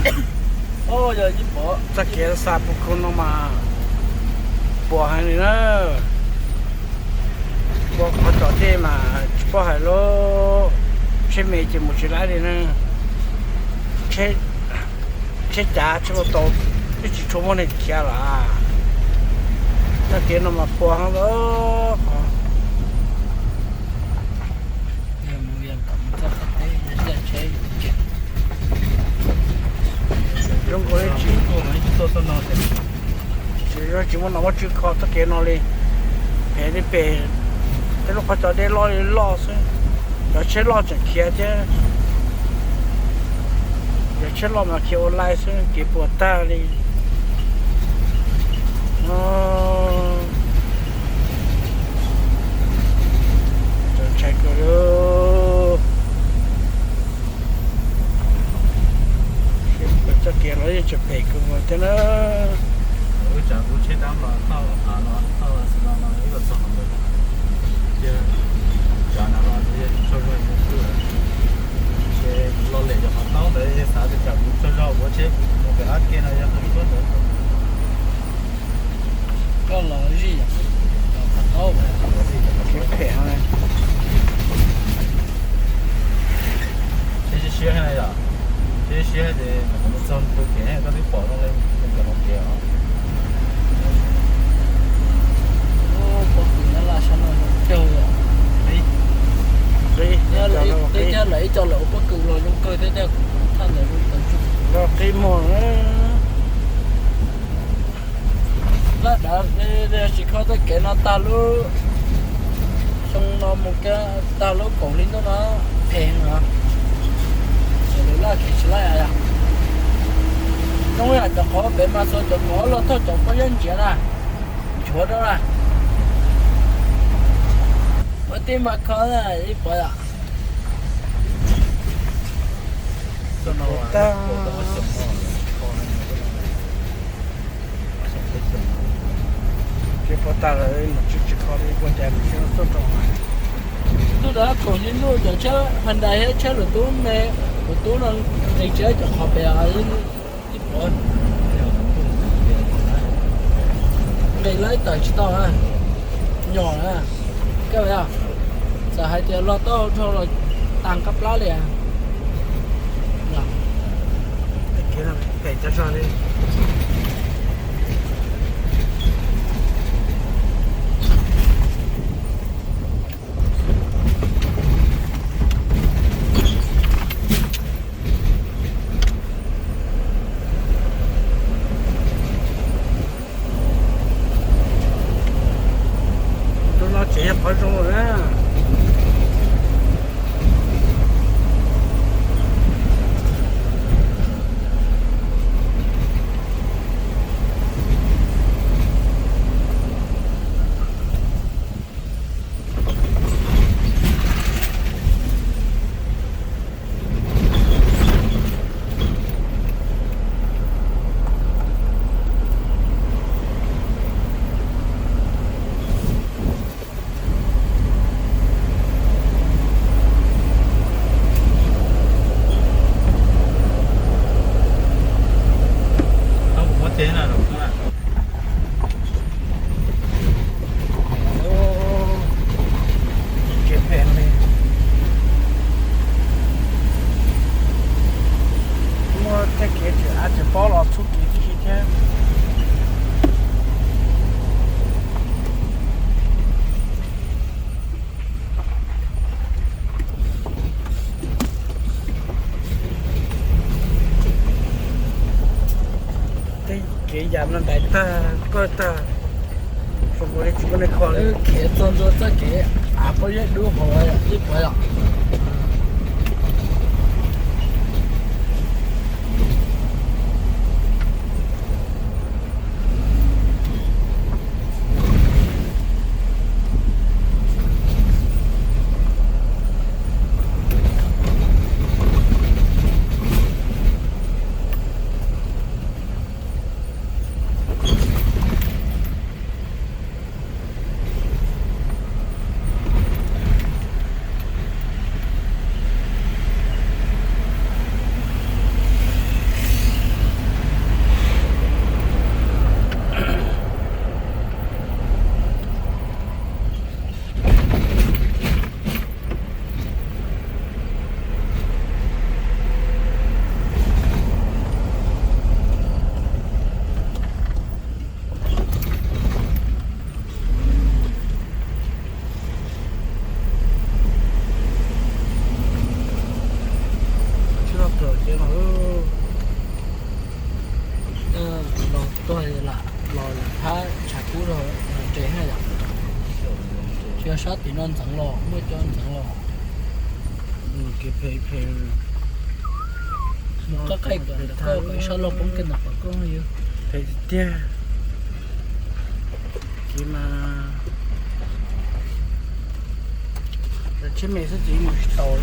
Txoj kev xa puv khau no mas puas heev li na. Ua qhov tod tej mas tsis paub hais lub tsheb me ces mus tsis laib li na. Tsheb cav tsheb ua tau twb tsis tshua muaj neeg khiav lawm. Txoj kev no mas puas heev lawm. Zoo nkaus li tsis, tsis muaj nom muaj tswv kho txoj kev no li. Phem li phem, tej lub qhov cos dej loj li loj xwb. Cov tsheb loj tseem khiav thiab. Cov tsheb loj mas khiav ua laij xwb, kev puas tag li. Ntshai kawg li. Txoj kev los yeej tseem phem kawg nkaus thiab na. Wb tsav kuv tsheb dab los thauj av los thauj xwb no ib los txog qhov ntawd. Ces tsav nav los yog tsaug zog ib tug. Ces kuv los lem cov qhov taub ntawd xav tias tsam kuv tsaug zog kuv tsheb mus pem qab ke no yog qhov ib tug ntawd. Koj los zij yom, qhov taub. Tsis phem. Siab siab na yom, siab siab ces mus txog tus kev koj twb pom zoo li mus cov hauv kev os. Pob kws Nyab Laj sab no zoo kawg. Twb coj lawm ib co lawm ua pob kws los zoo kawg thiab tiag, kuv thaj ntawd zoo kawg tshaj. Qib muag. Laj dav tsis kho txoj kev no tag lub xyoo no mus kiag tag lub kaum hli ntuj no phem heev os. Ces lawv laj kev tsis laib yom. Zoo yam cov qhov pem mas xuas cov qhov los thauj cov pob zeb ntsiav na, nchuav rau na. Ua tij mas kho ib puas yom. Tsis puas tag lawm, mus tsis tsis kho li, ua cas mus tsis txog tso. Hnub no kaum hli ntuj cov tsheb Hyundai thiab tsheb lus tub me, lus tub no nqis tsheb cov qhov pem ib puas. Nqis laib tawm tsis tau na, nyom na. Koj yog txawm hais tias log tau dhau los tag qab plab li. Tus no tsev yog qhov zoo lawm na. Tsev phem li. Muaj tej kev tseem av tseem pob los txhub kev tib si thiab. Tej kev yam no ntais tag kawg tag, zoo li tsis muaj neeg kho li. Khiav txog ntua txoj kev av pob zeb dub hauv ib puas yom. Sab tim no ntxeev los, muaj cov ntxeev los. Kev phem phem. Mus qab qaij kom ntawm koj kom ib sab loj poob kiag ntawm qhov koj yog phem tiag tiag. Kev mas tsheb me xwb ces mus tsis tau.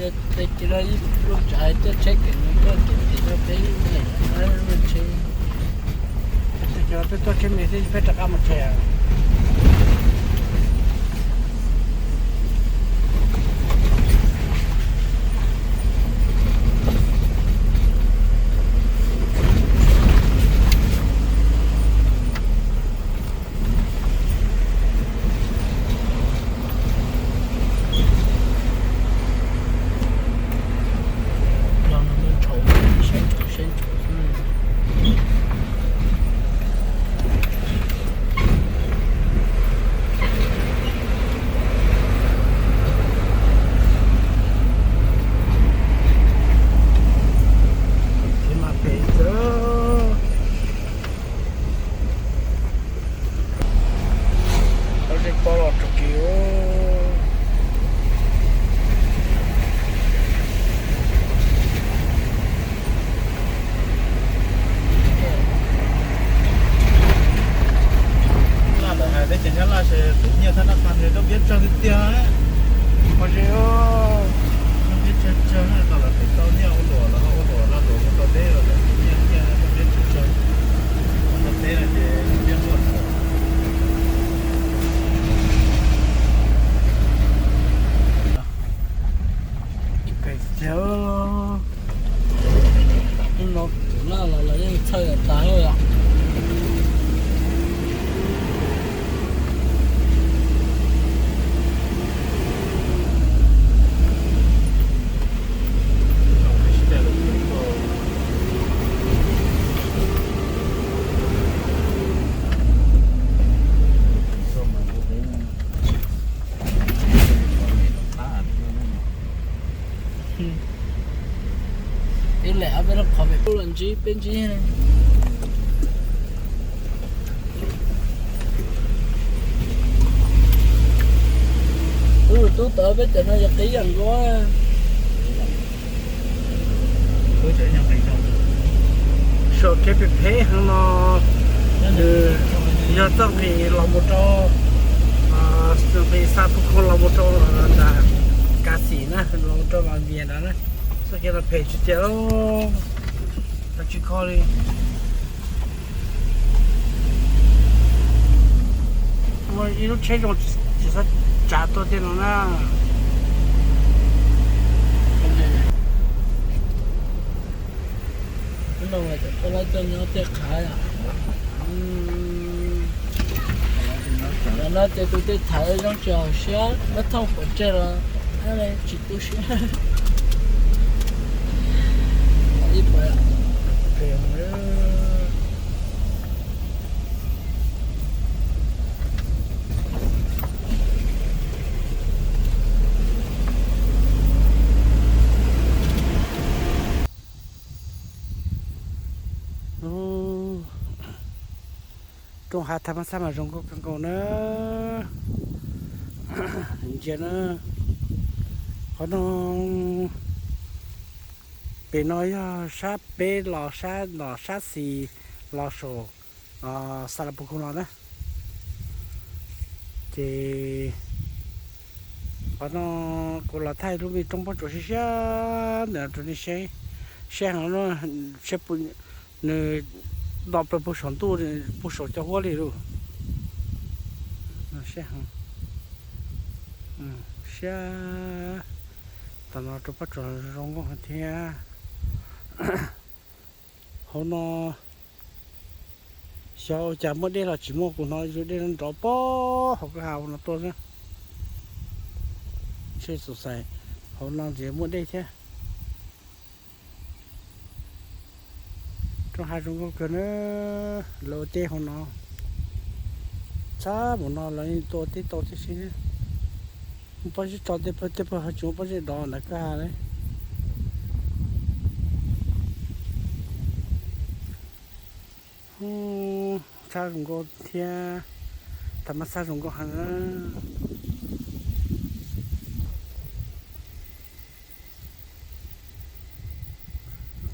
Yog ces no ib lub tsav coj tsheb kev mus tuaj kev tim no peb tsheb. Cov peb tuaj tsheb me xwb peb rov qab mus tsev. Kev mas phem tiag. Lawv tseem pab los tso kiag. Laj lawv hais peb cov Nyab Laj ces tus nyiaj thab naj pab nws roob liab tsawg tiag tiag. Ua tsis, roob liab tsawg tsawg tau lawv pem tau nyiaj ua luam los ua luam laj luam mus tau deb los lawv nyiaj nyiaj roob liab tsawg tsawg. Mus tau deb no ces liab luaj. Pem tiag. Hnub no tus laj los lawv yeej txhawj tas lawm. Ib lam ob peb lub qhov pem pub los ntsib peb ntsib. Tus tub tod peb cov no yog qib yam nkaus. Saum kev phem phem heev no, nws yog txoj nqis los mus rau, nqis Xapukhoo los mus rau nram Kav Xim na, los mus rau Vas Vias nrad na. Txoj kev no phem tsis tiag, tsis kho li. Muaj ib lub tsheb zoo tsis txhob tsav tuaj tej no na. Cov laib coj nyob tej qhav, cov no ces tus tej thaiv zoo tsis haum siab, muab thooj pov tseg los tsis tu siab. Rooj hav Thav Mab Xab mas zoo nkauj kawg nkaus na. Ntsia na, qhov no, pem no yog sab peb los sab no sab xis los saum Xapukhoo los na. Ces qhov no kuv los thaij lub me roob pob tsuas siab siab ntawm rau nej saib, siab heev, nws do plaws puag saum ntuj, puag saum cov huab li lauj. Siab heev, siab. Tam no rau pob tsuas zoo nkauj heev thiab. Hauv no xyov ua cas muaj dej los tsis muaj, kuv hnov dej no nrov pob hauv kwj ha no tuaj xwb. Ntshe xav hauv no ces muaj dej thiab. Rooj hav zoo nkauj kawg na, lawv ua teb hauv no. Txhab mus no los yeej tuaj ua teb tau tib si. Pob zeb tso tej pawg, tej pawg ho tsis muaj pob zeb dov ntawd kwj ha li. Txhab zoo nkauj thiab. Tham mas xaj zoo nkauj heev.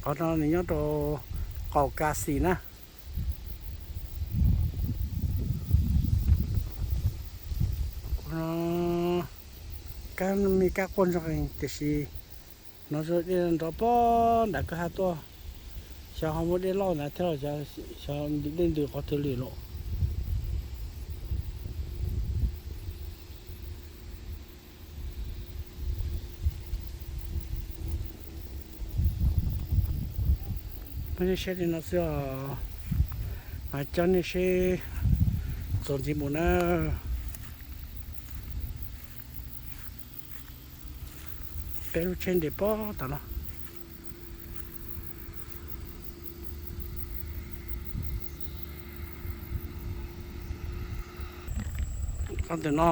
Qhov no nws nyob rau qaum Ka Xis na. Kab me kab quaj nrog tiam sis hnov dej nrov pob nram kwj ha tuaj. Xyov ho muaj dej loj ntawd thiab los xyov dej ntws qhov twg li lawm. Muab nej saib li no xwb os, mas coj nej seb txuas ntxiv mus na. Peb lub tsheb nres pob tom no. Qhov ntawm no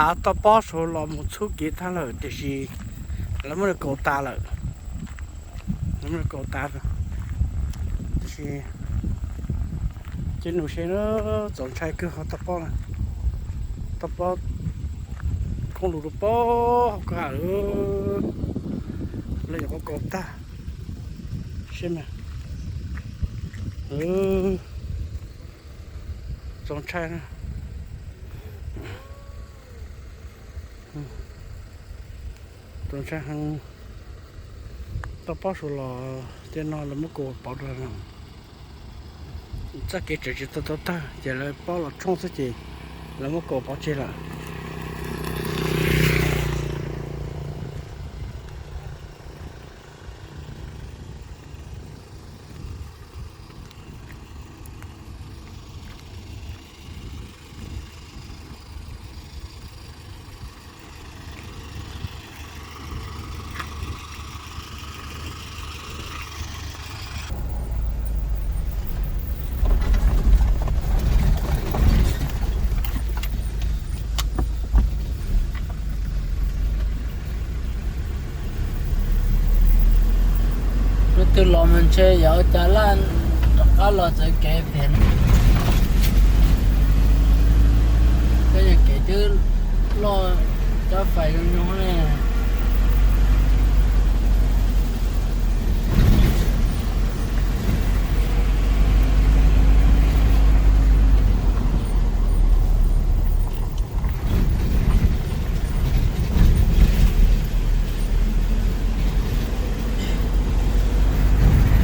av toj pob saud los mus txhub kev tag lawm tiam sis lawv muab nws kaus tas lawm. Lawv muab nws kaus tas lawm. Tiam sis cia nug seb, txaus ntshai kawg qhov toj pob na. Toj pob khoob lug rau pob hauv kwj ha lawm. Lawv yuav muab kaus tag. Seb mas. Txaus ntshai na. Txaus ntshai heev. Toj pob saud los tej no lawv muab kaus pov rau. Txoj kev tseem tsis tau tau tag ces lawv pob los tshooj xwb ces lawv muab kaus pov tseg lawm. Lub twg los mas ntshe yog ua cas laj rov qab los txawv kev pem.